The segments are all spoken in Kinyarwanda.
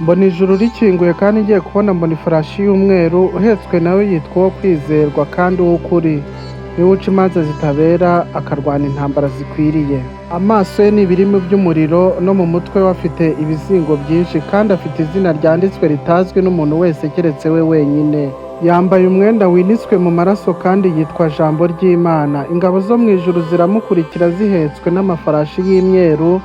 Mbona ijuru rikinguye kandi ngiye kubona mbona ifarashi y'umweru, uhetswe nawe yitwa uwo kwizerwa kandi uw'ukuri, niwe uca imanza zitabera akarwana intambara zikwiriye. Amaso ye ni ibirimi by'umuriro, no mu mutwe we afite ibizingo byinshi, kandi afite izina ryanditswe ritazwi n'umuntu wese keretse we wenyine. Yambaye umwenda winitswe mu maraso kandi yitwa Jambo ry'Imana. Ingabo zo mu ijuru ziramukurikira zihetswe n'amafarashi y'imyeru,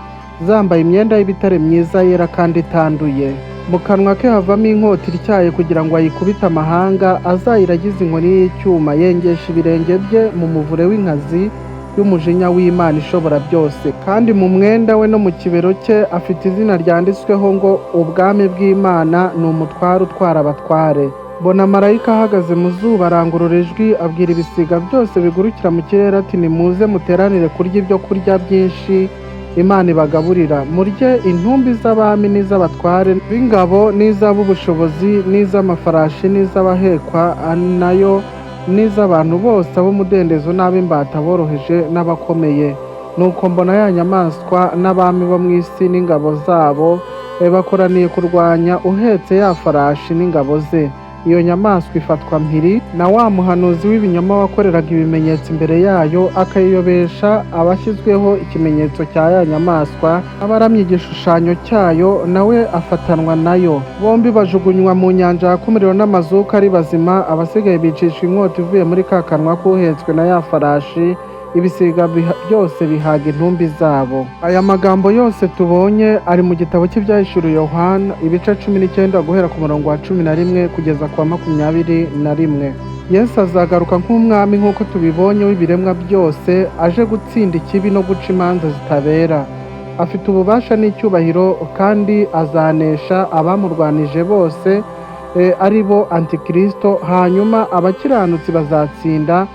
zambaye imyenda y'ibitare myiza yera kandi itanduye. Mu kanwa ke havamo inkota ityaye kugira ngo ayikubite amahanga, azayiragize inkoni y'icyuma, yengesha ibirenge bye mu muvure w'inkazi y'umujinya w'Imana ishobora byose. Kandi mu mwenda we no mu kibero cye afite izina ryanditsweho ngo ubwami bw'Imana ni umutware utwara abatware. Mbona marayika ahagaze mu zuba, arangurura ijwi abwira ibisiga byose bigurukira mu kirere ati: "Nimuze muteranire kurya ibyo kurya byinshi Imana ibagaburira, murye intumbi z'abami n'iz'abatware b'ingabo n'iz'ab'ubushobozi n'iz'amafarashi n'iz'abahekwa nayo n'iz'abantu bose, ab'umudendezo n'ab'imbata, boroheje n'abakomeye." Nuko mbona ya nyamaswa n'abami bo mu isi n'ingabo zabo bakoraniye kurwanya uhetse ya farashi n'ingabo ze. Iyo nyamaswa ifatwa mpiri na wa muhanuzi w'ibinyoma wakoreraga ibimenyetso imbere yayo, akayiyobesha abashyizweho ikimenyetso cya ya nyamaswa, abaramya igishushanyo cyayo, nawe afatanwa nayo. Bombi bajugunywa mu nyanja yaka umuriro n'amazuku ari bazima. Abasigaye bicishwa inkota ivuye muri ka kanwa k'uhetswe na ya farashi, ibisiga byose bihaga intumbi zabo. Aya magambo yose tubonye ari mu gitabo cy'Ibyahishuriwe Yohana, ibice 19, guhera ku murongo wa 11 kugeza ku wa 21. Yesu azagaruka nk'umwami, nk'uko tubibonye, w'ibiremwa byose, aje gutsinda ikibi no guca imanza zitabera. Afite ububasha n'icyubahiro, kandi azanesha abamurwanije bose, ari bo Antikristo. Hanyuma abakiranutsi bazatsinda,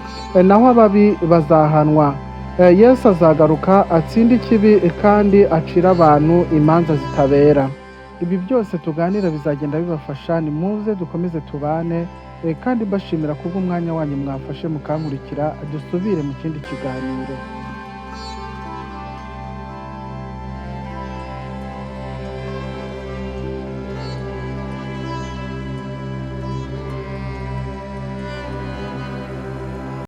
naho ababi bazahanwa. Yesu azagaruka atsinde ikibi kandi acire abantu imanza zitabera. Ibi byose tuganira bizagenda bibafasha. Nimuze dukomeze tubane, kandi mbashimira kubw'umwanya wanyu mwafashe mukankurikira. Dusubire mu kindi kiganiro.